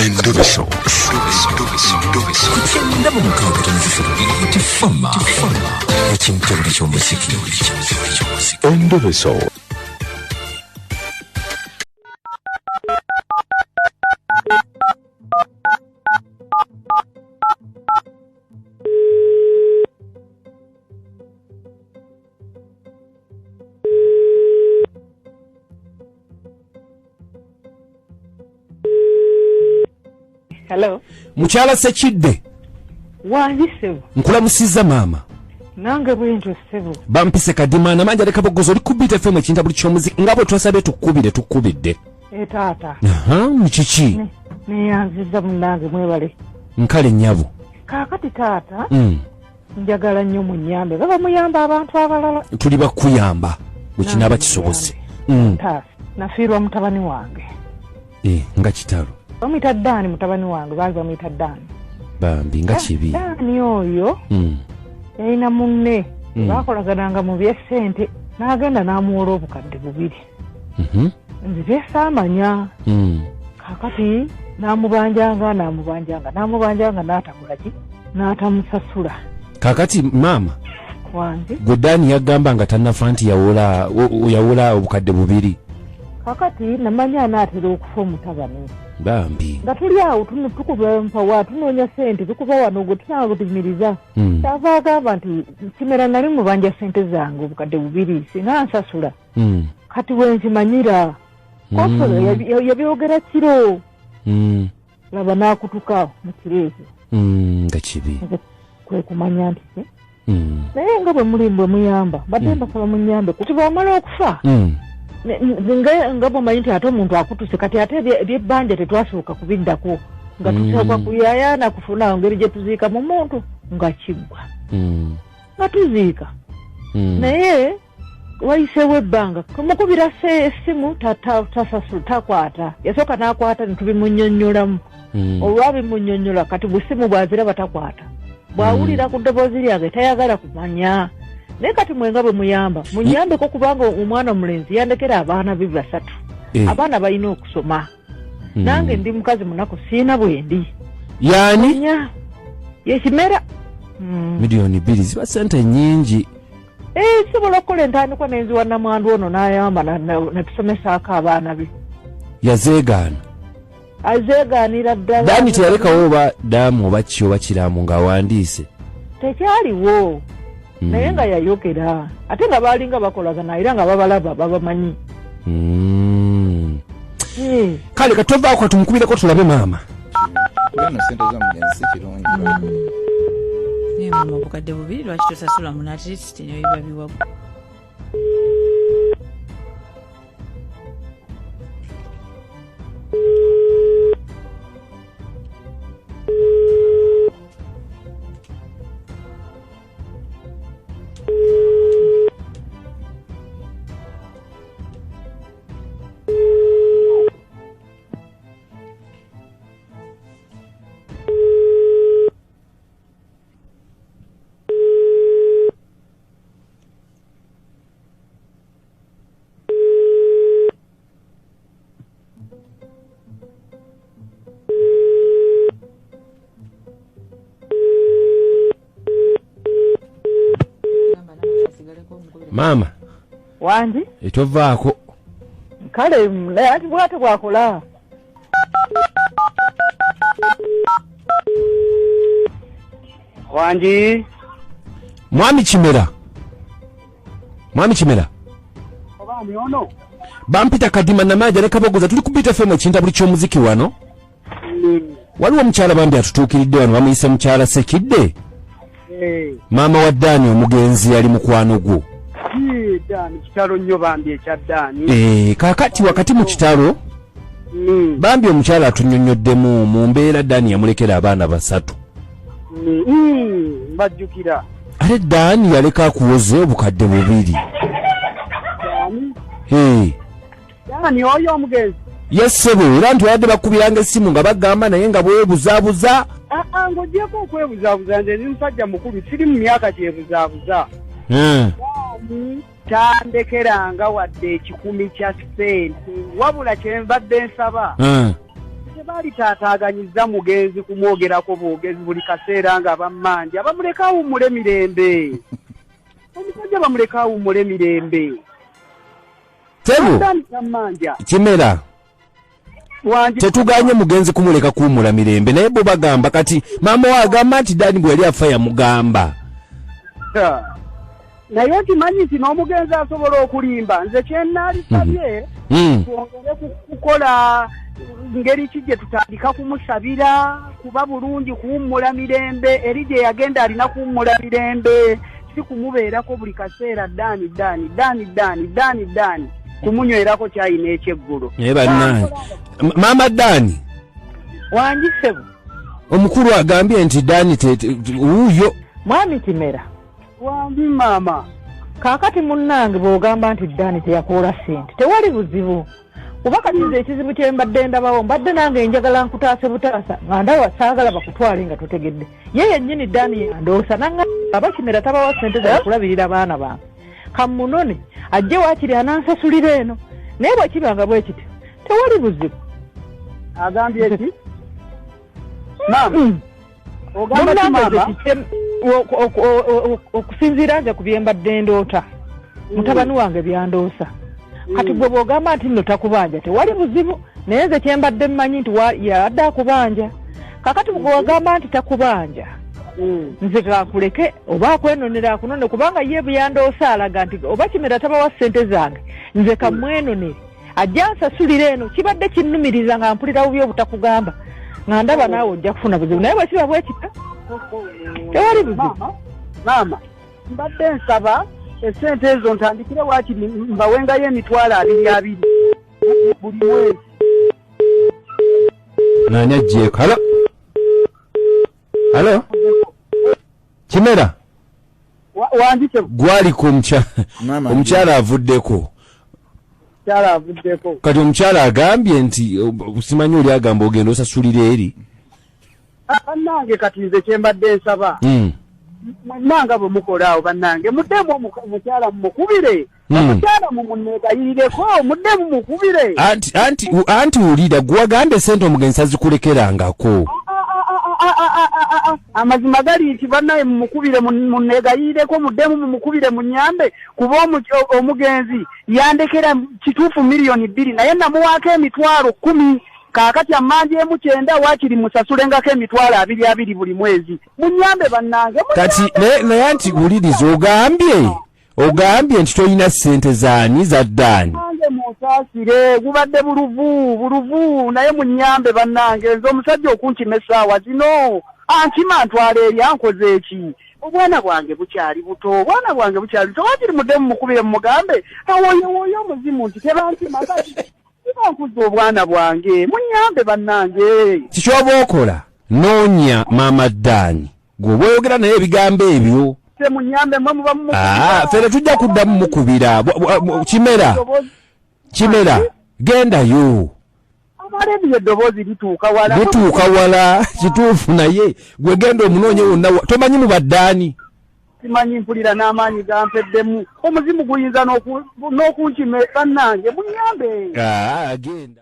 Endobeso. Ku 96.3 Tifama ekintabuli ky'omuziki. Endobeso. Hello. Mukyala Sekidde. Wangi ssebo. Nkulamusizza maama. Nange bwentyo ssebo. Bampise Kadima namanja leka bogozo oli ku Beat FM ekintabuli ky'omuziki nga bwe twasabye tukkubire tukkubidde. E taata. Aha, kiki? Neyanziza munnange mwebale. Nkale nnyabo. Kaakati taata. Njagala nnyo munnyambe. Baba muyamba abantu abalala. Tuli bakuyamba bwe kinaaba kisobose. Taata, nafiirwa mutabani wange. Nga kitalo. Bamuyita Dani mutabani wange, baali bamuyita Dani. Bambi nga kibi. Dani oyo yalina munne baakolagananga mu by'essente n'agenda n'amuwola obukadde 2. Nze byesaamanya. Kaakati n'amubanjanga n'amubanjanga n'atakola ki? N'atamusasula. Kaakati maama wange gwe Dani yagamba nga tannafa nti yawola obukadde 2. Kakati namanya anaatera okufa omutabani. Bambi. Nga tuli awo tukuba mpawa tunoonya ssente tukuba wano gwe tunabutumiriza. Kyava agamba nti Kimera nali mubanja ssente zange obukadde 2 singa nsasula. Kati bwe nkimanyira. Kosolo yabyogera kiro. Laba n'akutuka mu kiro ekyo. Nga kibi. Kwe kumanya nti naye nga bwe muli bwe muyamba mbadde mbasaba munnyambe kuti bw'amala okufa. Nga bw'omanyi nti ate omuntu akutuse kati ate ebyebbanja tetwasooka kubiddako nga tusooka kuyayaana kufuna ngeri gye tuziika mu muntu nga kiggwa. Nga tuziika. Naye wayiseewo ebbanga kumukubira essimu takwata. Yasooka n'akwata ne tubimunnyonnyolamu. Olwabimunnyonnyola kati busimu bw'aziraba takwata. Bw'awulira ku ddoboozi lyange tayagala kumanya. Naye kati mwenga bwe muyamba munyambeko kubanga omwana omulenzi yandekera abaana be 3. Abaana balina okusoma. Nange ndi mukazi munaku siina bwendi. Yani? Ye Kimera. Milioni 2 ziba ssente nnyingi. Sobola okukola entandikwa n'enziwa namwandu ono n'ayamba netusomesaako abaana be. Yazeegaana. Azeegaanira ddala. Dani teyalekawo oba daamu oba ki oba kiraamu ng'awandiise. Tekyaliwo. Naye nga yayogera ate nga baalinga bakolagana era nga babalaba babamanyi. Kale katovaako katumukubireko tulabe maama. Kulano ssente z'omugenzi si kirungi. Naye maama obukadde 2 lwaki tosasula muno at least ne biba biwa. Maama. Wangi? Etovaako. Kale ati bw'ate bw'akola. Wangi? Mwami Kimera. Mwami Kimera. Obaani ono? Bampita Kadima Namaja ne Kabogoza tuli ku Beat FM ekintabuli ky'omuziki wano. Waliwo omukyala bambi atutuukiridde wano bamuyise mukyala Sekidde. Maama wa Dani omugenzi yali mukwano gwo. Dani kitalo nnyo bambi ekya Dani. Kaakati wakati mu kitalo bambi omukyala atunnyonnyoddemu mu mbeera Dani yamulekera abaana 3. Mbajjukira. Ate Dani yaleka akuwoze obukadde 2. Dani? Dani oyo omugenzi. Yes ssebo, era nti babadde bakubiranga essimu nga bagamba naye nga bwebuzaabuza. Ng'oggyeko okwebuzaabuza nze ndi musajja mukulu siri mu myaka gyebuzaabuza. Dani tandekeranga wadde 1,000 kya ssente wabula kye mbadde nsaba. Tebaali taataaganyiza mugenzi kumwogerako bwogezi buli kaseera nga bammanja. Bamuleke awummule mirembe, omusajja bamuleke awummule mirembe. Tebo. Tammanja. Kimera. Wangi. Tetuganye mugenzi kumuleka kuwummula mirembe, naye bo bagamba kati maama we agamba nti Dani bwe yali afa yamugamba. Naye okimanyi nti n'omugenzi asobola okulimba? Nze kyenaalisabye, twongere kukola ngeri ki gye tutandika kumusabira kuba bulungi, kuwummula mirembe. Eri gye yagenda alina kuwummula mirembe, si kumubeerako buli kaseera Dani, Dani, Dani, Dani, Dani, Dani, kumunywerako kyayina ekyeggulo. Naye bannange, maama Dani. Wangi ssebo. Omukulu agambye nti Dani wuuyo. Mwami Kimera. Wangi maama. Kaakati munnange, bw'ogamba nti Dani teyakoola ssente, tewali buzibu, kuba kati nze ekizibu kye mbadde ndabawo, mbadde nange njagala nkutaase butaasa, nga ndaba saagala bakutwale nga totegedde. Ye yennyini Dani yandoosa nanga aba Kimera tabawa ssente za kulabirira baana bange, kamunone ajje waakiri anansasulira eno. Naye bwe kiba nga bwe kityo, tewali buzibu. Agambye ki maama? Ogamba ki? Munnange, nze Maama. Okusinziira nze ku bye mbadde ndoota, mutabani wange byandoosa, kati gwe bw'ogamba nti nno takubanja, tewali buzibu. Naye nze kye mbadde mmanyi nti yadde akubanja. Kakati gwe wagamba nti takubanja, nze kakuleke oba akwenonera akunone, kubanga ye byandoosa alaga nti oba Kimera tabawa ssente zange, nze kamwenonere ajja nsasulira eno. Kibadde kinnumiriza nga mpulira bubi obutakugamba, nga ndaba naawe ojja kufuna buzibu. Naye bwe kiba bwe kityo, tewali buzibu. Maama, maama, mbadde nsaba esente ezo ntandikire waakiri mbawengayo 200,000 buli mwezi. Nani agyeko? Halo, halo, Kimera. Wandike. Gwaliko Maama. omukyala avuddeko. Kyala avuddeko. Kati omukyala agambye nti simanyi oli agamba ogenda osasulira eri. Bannange, kati nze kyembadde nsaba, mwenna nga bwe mukola awo, bannange, muddemu omukyala mumukubire. Omukyala mumuneegayirireko, muddemu mukubire. Anti wulira, gwagambye sente omugenzi azikulekerangako. Amazima gali nti bannaye mumukubire, muneegayirireko, muddemu mumukubire, munyambe, kuba omugenzi yandekera kituufu 2 miliyoni, naye namuwaako 100,000. Kaakati ammanja emu 90, waakiri musasulengako 20,000 buli mwezi. Munyambe bannange. Kati naye anti wuliriza, ogambye nti tolina ssente zaani, za Ddaani. Nange munsaasire, gubadde buluvu buluvu, naye munyambe bannange. Nze omusajja okunkima essaawa zino ankima ntwala eri, ankoze eki? Obwana bwange bukyali buto, obwana bwange bukyali buto. Wakiri muddemu mukubire, mumugambe awoyewoye omuzimu nti tebankima, kati kibankuza obwana bwange. Munyambe bannange. Kikyoba okola, noonya maama Ddaani, gwe bweyogera naye ebigambo ebyo. Se munyambe mwe muba Ah, ffe tetujja kuddamu mukubira. Kimera, Kimera, gendayo. Abalediyo eddoboozi lituuka wala. Lituuka wala, kituufu, naye gwe genda omunoonye wonna tomanyi mu baddaani. Simanyi, mpulira n'amaanyi gampeddemu, omuzimu guyinza n'okunkima. Bannange munyambe. Ah, genda.